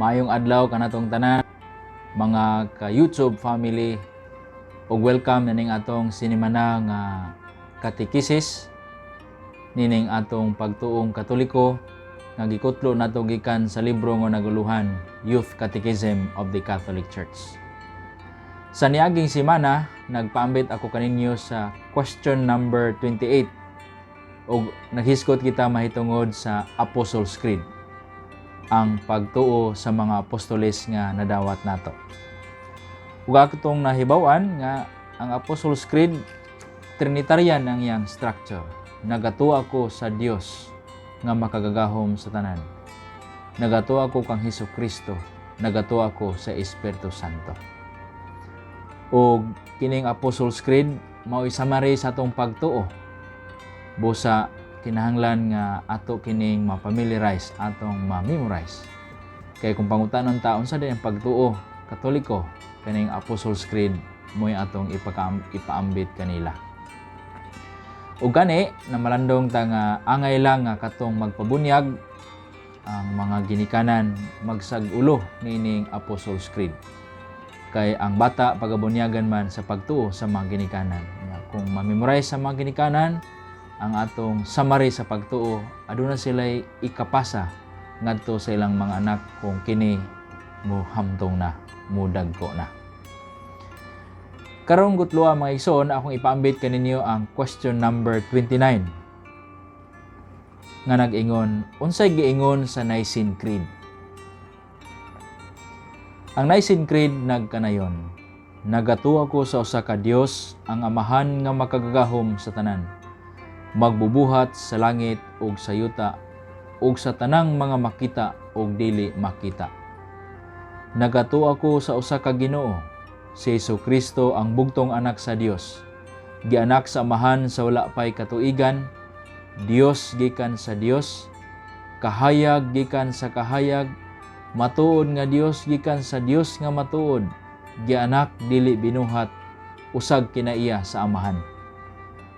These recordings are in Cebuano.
Maayong adlaw kanatong tanan, mga ka-YouTube family, ug welcome nining atong sinimana nga katekisis nining atong pagtuong Katoliko nga gikutlo nato gikan sa libro nga naguluhan Youth Catechism of the Catholic Church. Sa niaging semana, nagpaambit ako kaninyo sa question number 28 ug naghisgot kita mahitungod sa Apostles' Creed, ang pagtuo sa mga apostoles nga nadawat nato. Ug atong nahibaw-an nga ang Apostles' Creed, Trinitarian ang iyang structure. Nagatuo ako sa Dios nga makagagahom sa tanan. Nagatuo ako kang Hesus Kristo. Nagatuo ako sa Espiritu Santo. Ug kining Apostles' Creed mao'y summary sa atong pagtuo. Busa kinahanglan nga ato kining ma-familiarize, atong ma-memorize. Kay kung pangutanon ta unsa diay ang pagtuo Katoliko, kaning Apostles' Creed mo'y atong ipaambit kanila. Ug gani namalandong ta nga angay lang nga katong magpabunyag ang mga ginikanan magsag-ulo niining Apostles' Creed. Kay ang bata pagabunyagan man sa pagtuo sa mga ginikanan. Nga kung ma-memorize sa mga ginikanan ang atong summary sa pagtuo, aduna sila'y ikapasa ngadto sa ilang mga anak kung kini muhamtong na, mudagko na. Karong gutloa, mga igsoon, akong ipaambit kaninyo ang question number 29 nga nag-ingon, unsay giingon sa Nicene Creed? Ang Nicene Creed nagkanayon: "Nagatuo ako sa usa ka Dios, ang Amahan nga makagagahom sa tanan, magbubuhat sa langit ug sa yuta ug sa tanang mga makita ug dili makita. Nagatuo ako sa usa ka Ginoo, si Hesus Kristo, ang bugtong anak sa Dios. Gianak sa Amahan sa wala pay katuigan, Dios gikan sa Dios, kahayag gikan sa kahayag, matuod nga Dios gikan sa Dios nga matuod, gianak, dili binuhat, usag kinaiya sa Amahan.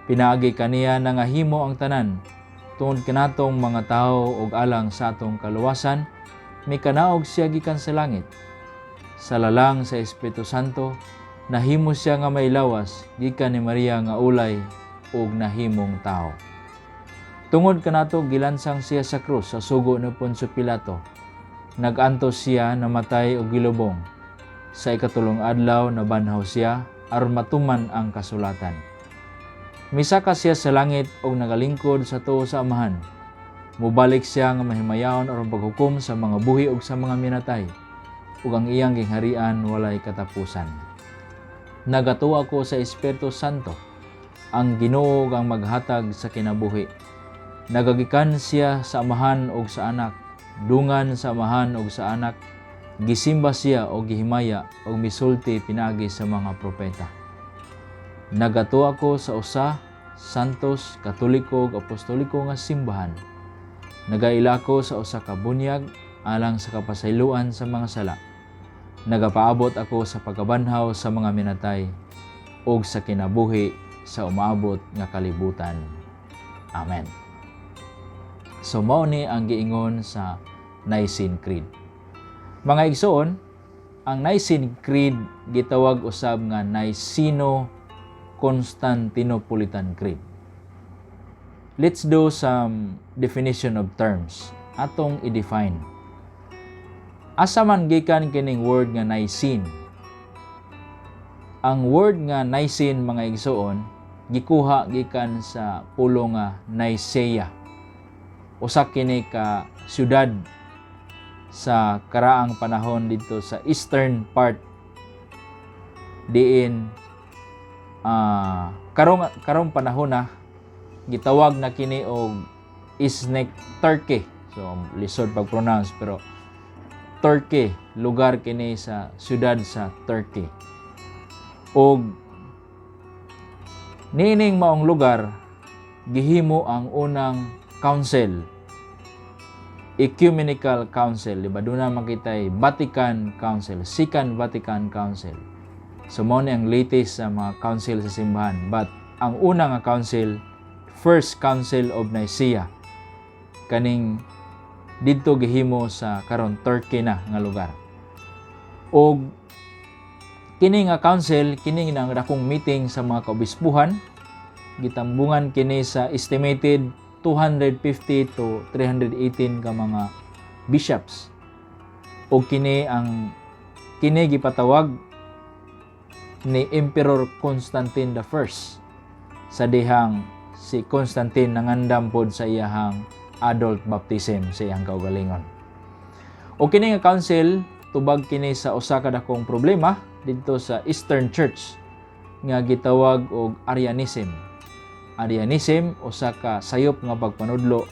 Pinaagi kaniya nangahimo ang tanan. Tungod kanatong mga tawo ug alang sa atong kaluwasan, mikanaog siya gikan sa langit. Sa lalang sa Espiritu Santo, nahimo siya nga may lawas gikan ni Maria nga ulay ug nahimong tao. Tungod kanato gilansang siya sa krus sa sugo ni Poncio Pilato. Nagantos siya, namatay ug gilubong. Sa ikatulong adlaw nabanhaw siya aron matuman ang kasulatan. Misaka siya sa langit ug nagalingkod sa tuo sa Amahan. Mubalik siya nga mahimayaon aron paghukom sa mga buhi ug sa mga minatay, ug ang iyang gingharian walay katapusan. Nagatuo ako sa Espiritu Santo, ang Ginoo ang maghatag sa kinabuhi. Nagagikan siya sa Amahan ug sa Anak, dungan sa Amahan ug sa Anak, gisimba siya og gihimaya ug misulti pinaagi sa mga propeta. Nagatuo ako sa usa, Santos, Katoliko ug Apostoliko nga simbahan. Nagaila ko sa usa ka bunyag alang sa kapasayloan sa mga sala. Nagapaabot ako sa pagkabanhaw sa mga minatay ug sa kinabuhi sa umaabot nga kalibutan. Amen." So mao ni ang giingon sa Nicene Creed. Mga igsoon, ang Nicene Creed gitawag usab nga Niceno Constantinopolitan Creed. Let's do some definition of terms. Atong i-define. Asa man gikan kining word nga Nicene? Ang word nga Nicene, mga igsoon, gikuha gikan sa pulo nga Nicaea. Usa kini ka syudad sa karaang panahon dito sa eastern part diin karong karong panahon na gitawag na kini og Iznik, Turkey. So lisod pag-pronounce, pero Turkey, lugar kini sa syudad sa Turkey. Og niining maong lugar gihimo ang unang council, Ecumenical Council, di ba? Doon na makita'y Vatican Council, Second Vatican Council. So mao ni ang latest sa mga council sa simbahan. But ang una nga council, First Council of Nicaea, kaning Didto gihimo sa karon Turkey na nga lugar. Og kini nga council, kini nga dakong meeting sa mga kaobispuhan, gitambungan kini sa estimated 250 to 318 ka mga bishops. Og kini ang kini gipatawag ni Emperor Constantine I sa dihang si Constantine nangandam pod sa iyahang adult baptism sa iyang kaugalingon. O kini nga council, tubag kini sa usa ka dakong problema didto sa Eastern Church nga gitawag og Arianism. Arianism, usa ka sayop nga pagpanudlo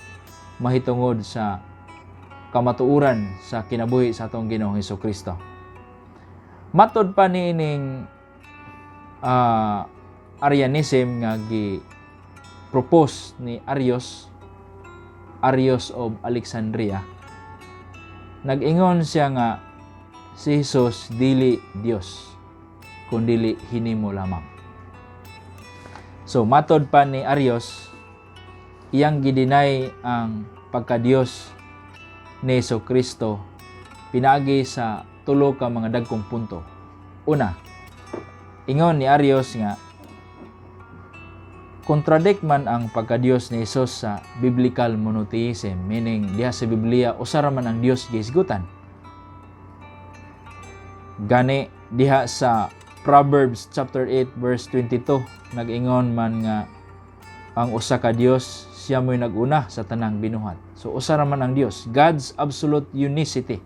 mahitungod sa kamatuoran sa kinabuhi sa atong Ginoong Kristo. Matod pa niining Arianism nga gi propose ni Arius, Arius of Alexandria, nag-ingon siya nga si Jesus dili Dios kundili hinimo lamang. So matod pa ni Arius, iyang gi-deny ang pagka-Dios ni Hesus Kristo pinaagi sa tulo ka mga dagkong punto. Una, ingon ni Arius nga contradict man ang pagka-Dios ni Jesus sa biblical monotheism, meaning diha sa Biblia usa ra man ang Dios gihisgutan. Gani diha sa Proverbs chapter 8 verse 22, nag-ingon man nga ang usa ka Dios, siya mo'y nag-una sa tanang binuhat. So usa ra man ang Dios, God's absolute unicity.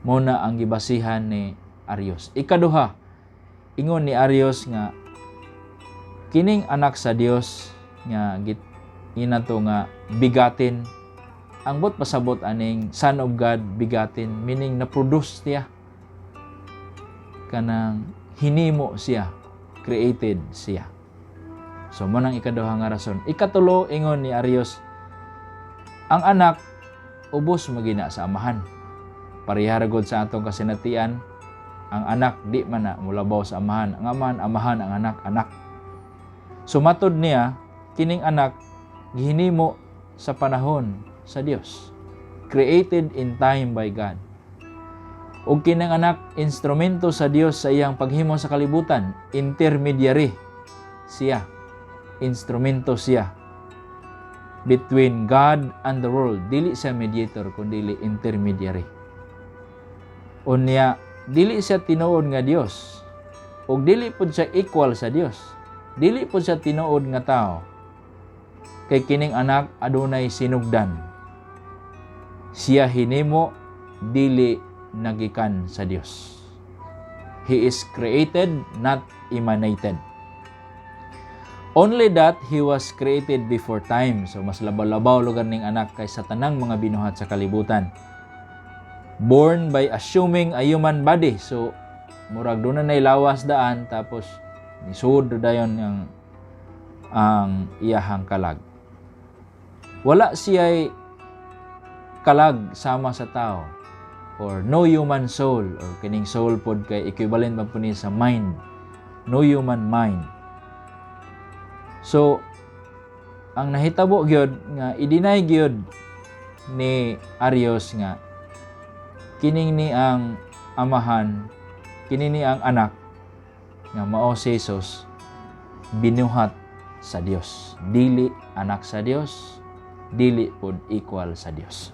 Mao na ang gibasihan ni Arius. Ikaduha, ingon ni Arius nga kining anak sa Dios nga inato nga begotten, ang buot pasabot aning Son of God, begotten, meaning na-produce niya, kanang hinimo siya, created siya. So mao nang ikaduha nga rason. Ikatulo, ingon ni Arius, ang anak ubos man gyud na sa amahan. Pareha ra gud sa atong kasinatian, ang anak di man na mulabaw sa amahan, ang amahan amahan, ang anak anak. So matod niya, kining anak gihinimo sa panahon sa Dios, created in time by God. Ug kining anak, instrumento sa Dios sa iyang paghimo sa kalibutan, intermediary siya. Instrumento siya between God and the world. Dili siya mediator kundi intermediary. Unya, dili siya tinuod nga Dios. Ug dili pud siya equal sa Dios. Dili pud siya tinuod nga tao. Kay kining anak adunay sinugdan. Siya hinimo, dili nagikan sa Dios. He is created, not emanated. Only that he was created before time. So mas labaw-labaw lugar ning anak kaysa tanang mga binuhat sa kalibutan. Born by assuming a human body. So murag duna na lawas daan, tapos nisud dayon ang iyahang kalag. Wala siya kalag sama sa tao or no human soul, or kining soul pod kay equivalent man po ni sa mind. No human mind. So ang nahitabo gyud nga i-deny gyud ni Arius nga kining ni ang amahan, kini ni ang anak nga mao si Jesus, binuhat sa Dios, dili anak sa Dios, dili pod equal sa Dios.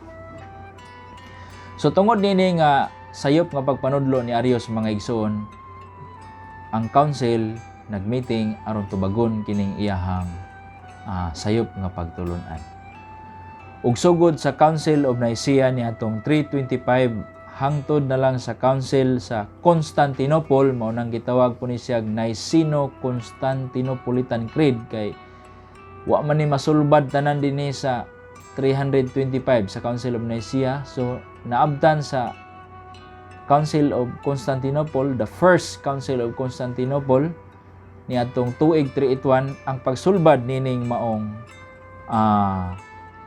So tungod nini nga sayop nga pagpanudlo ni Arius, mga igsoon, ang council nagmeeting aron tubagon kining iyahang sayop nga pagtulunan. Ug sugod sa Council of Nicaea niadtong 325 hangtod na lang sa Council sa Constantinople, mao nang gitawag po ni siya Niceno-Constantinopolitan Creed, kay wa man ni masulbad tanan dinhi sa 325 sa Council of Nicaea. So naabtan sa Council of Constantinople, the first Council of Constantinople niadtong tuig 381, ang pagsulbad nining maong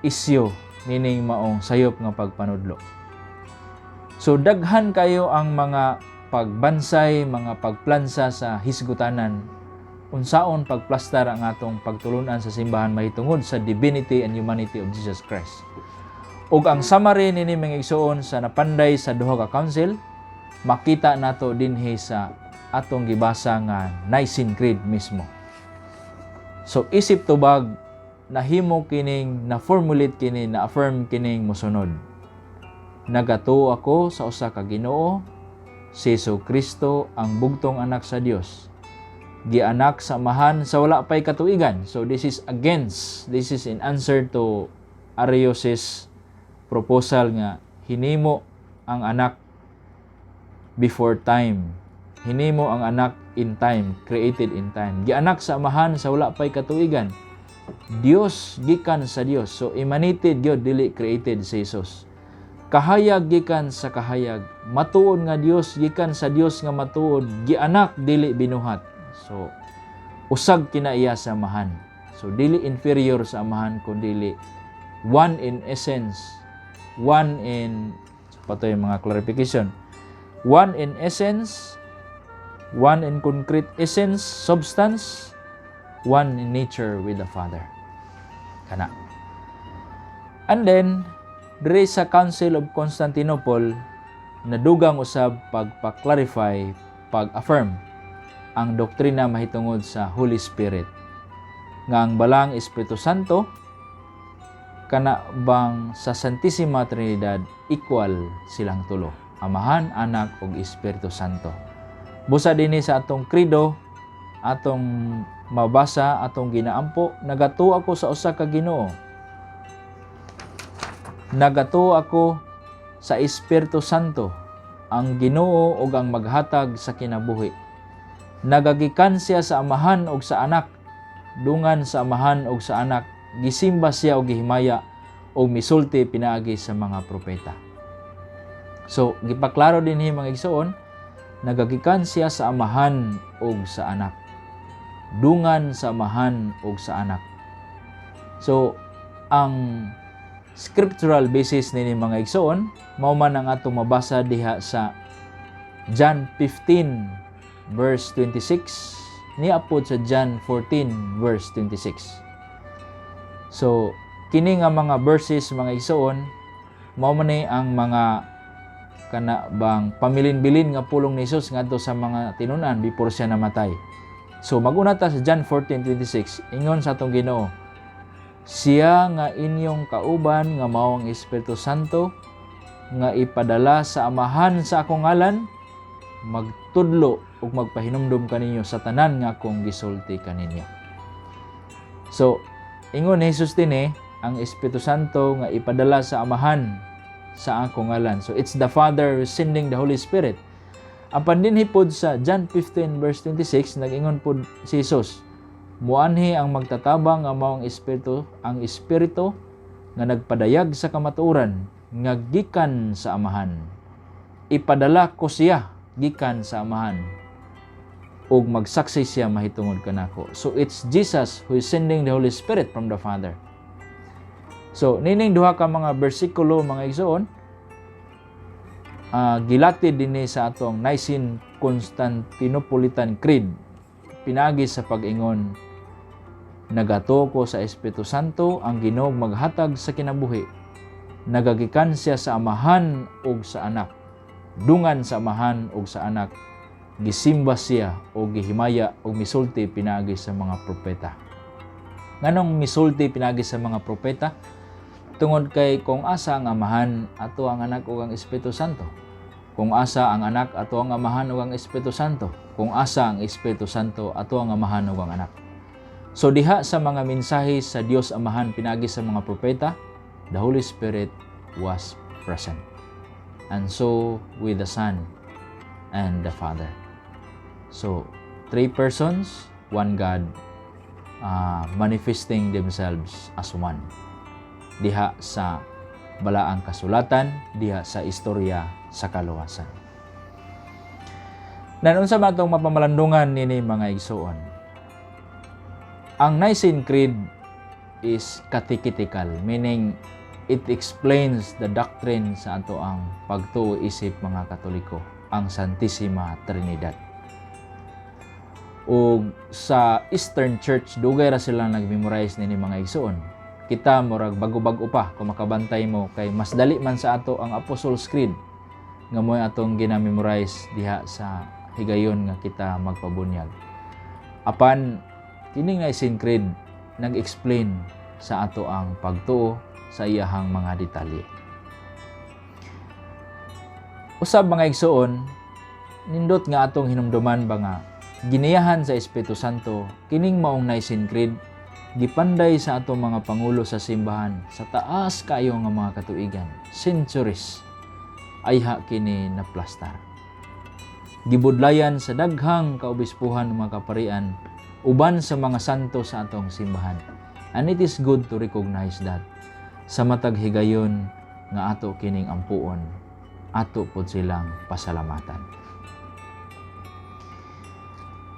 isyu, nining maong sayop nga pagpanudlo. So daghan kayo ang mga pagbansay, mga pagplansa sa hisgutanan unsaon pagplastar ang atong pagtulunan sa simbahan mahitungod sa divinity and humanity of Jesus Christ. Ug ang summary nini, mga igsuon, sa napanday sa duha ka council, makita nato dinhi sa atong gibasa nga Nicene Creed mismo. So isip tubag, nahimo kining na-formulate kini, na-affirm kining mosunod: "Nagatuo ako sa usa ka Ginoo, si Jesu Kristo, ang bugtong Anak sa Dios, gianak sa Amahan sa wala pay katuigan." So this is in answer to Arius's proposal nga hinimo ang Anak before time. Hinimo ang Anak in time, created in time. Gianak sa Amahan sa wala pay katuigan. Dios gikan sa Dios. So emanated gyud, dili created si Jesus. Kahayag gikan sa kahayag, matuod nga Dios gikan sa Dios nga matuod, gianak, dili binuhat. So usag kinaiya sa Amahan. So dili inferior sa Amahan kun dili one in essence, one in patoy mga clarification. One in essence, one in concrete essence, substance, one in nature with the Father. Kana. And then, diri sa Council of Constantinople, nadugang usab pagpa-clarify, pag-affirm ang doktrina mahitungod sa Holy Spirit. Nga ang Balaang Espiritu Santo kana bang sa Santissima Trinidad, equal silang tulo: Amahan, Anak ug Espiritu Santo. Busa dinhi sa atong credo, atong mabasa, atong ginaampo, "Nagatuo ako sa usa ka Ginoo. Nagatuo ako sa Espiritu Santo, ang Ginoo ug ang maghatag sa kinabuhi. Nagagikan siya sa Amahan ug sa Anak, dungan sa Amahan ug sa Anak, gisimba siya og gihimaya ug misulti pinaagi sa mga propeta." So, gipaklaro dinhi, mga igsoon, nagagikan siya sa Amahan ug sa Anak. Dungan sa Amahan ug sa Anak. So, ang scriptural basis nini, mga igsoon, mao man ang atong mabasa diha sa John 15 verse 26 niya pod sa John 14 verse 26. So, kini nga mga verses, mga igsoon, mao man ni ang mga kana bang pamilin-bilin nga pulong ni Jesus ngadto sa mga tinunan before siya namatay. So maguna ta sa John 14:26, ingon sa atong Ginoo, "Siya nga inyong kauban nga mao ang Espiritu Santo nga ipadala sa Amahan sa akong ngalan, magtudlo ug magpahinumdom kaninyo sa tanan nga akong gisulti kaninyo." So, ingon ni Jesus dinhi, ang Espiritu Santo nga ipadala sa Amahan sa akong ngalan. So it's the Father sending the Holy Spirit. Apan dinhi pod sa John 15 verse 26, nag-ingon pod si Jesus, "Muanhi ang magtatabang nga mao ang Espiritu nga nagpadayag sa kamatuoran nga gikan sa Amahan. Ipadala ko siya gikan sa Amahan ug magsaksi siya mahitungod kanako." So it's Jesus who is sending the Holy Spirit from the Father. So nining duha ka mga bersikulo, mga igsoon, gilatid dinhi sa atong Nicene Constantinopolitan Creed pinaagi sa pag-ingon, "Nagatuo ko sa Espiritu Santo, ang Ginoo maghatag sa kinabuhi. Nagagikan siya sa Amahan ug sa Anak. Dungan sa Amahan ug sa Anak. Gisimba siya o gihimaya og misulti pinaagi sa mga propeta." Nganong misulti pinaagi sa mga propeta? Tungod kay kung asa ang Amahan, ato ang Anak ug ang Espiritu Santo. Kung asa ang Anak, ato ang Amahan ug ang Espiritu Santo. Kung asa ang Espiritu Santo, ato ang Amahan ug ang Anak. So diha sa mga mensahe sa Dios Amahan pinaagi sa mga propeta, the Holy Spirit was present. And so with the Son and the Father. So, three persons, one God, manifesting themselves as one. Diha sa Balaang Kasulatan, diha sa istorya sa kaluwasan. Nan unsa man atong mapamalandungan nini, mga igsuon? Ang Nicene Creed is catechetical, meaning it explains the doctrine sa ato ang pagtuo isip mga Katoliko, ang Santissima Trinidad. O sa Eastern Church, dugay ra sila nag-memorize nini, mga igsuon. Kita murag bago-bago pa kung makabantay mo, kay mas dali man sa ato ang Apostles' Creed nga mo'y atong ginamemorize diha sa higayon nga kita magpabunyag. Apan kining Nicene Creed nag-explain sa ato ang pagtuo sa iyahang mga detalye. Usab, mga igsoon, nindot nga atong hinumduman ba nga giniyahan sa Espiritu Santo kining maong Nicene Creed, gipanday sa atong mga pangulo sa simbahan sa taas kayo nga mga katuigan, centuries ayha kini naplastar. Gibudlayan sa daghang kaobispuhan ng mga kaparian uban sa mga santo sa atong simbahan. And it is good to recognize that sa matag higayon nga ato kining ampuon, ato pod silang pasalamatan.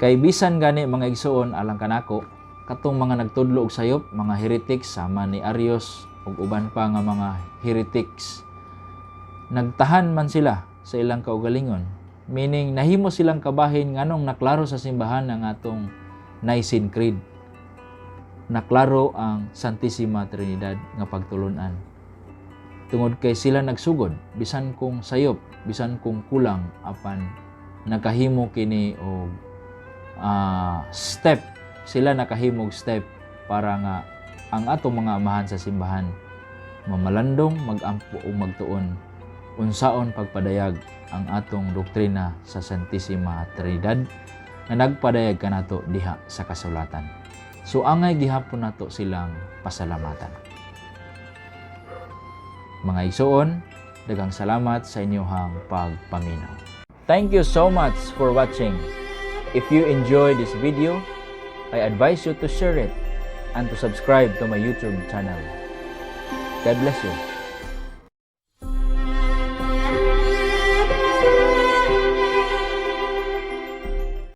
Kay bisan gani, mga igsoon, alang kanako, katong mga nagtudlo og sayop, mga heretics sama ni Arius ug uban pa nga mga heretics, nagtahan man sila sa ilang kaugalingon. Meaning, nahimo silang kabahin nganong naklaro sa simbahan ang atong Nicene Creed. Naklaro ang Santissima Trinidad nga pagtulunan. Tungod kay sila nagsugod, bisan kung sayop, bisan kung kulang, apan nakahimo kini og step, sila nakahimog step para nga ang atong mga amahan sa simbahan mamalandong, magampo o magtuon unsaon pagpadayag ang atong doktrina sa Santissima Trinidad nga nagpadayag kanato diha sa kasulatan. So angay gihapon nato silang pasalamatan. Mga igsoon, daghang salamat sa inyong pagpaminaw. Thank you so much for watching. If you enjoyed this video, I advise you to share it and to subscribe to my YouTube channel. God bless you.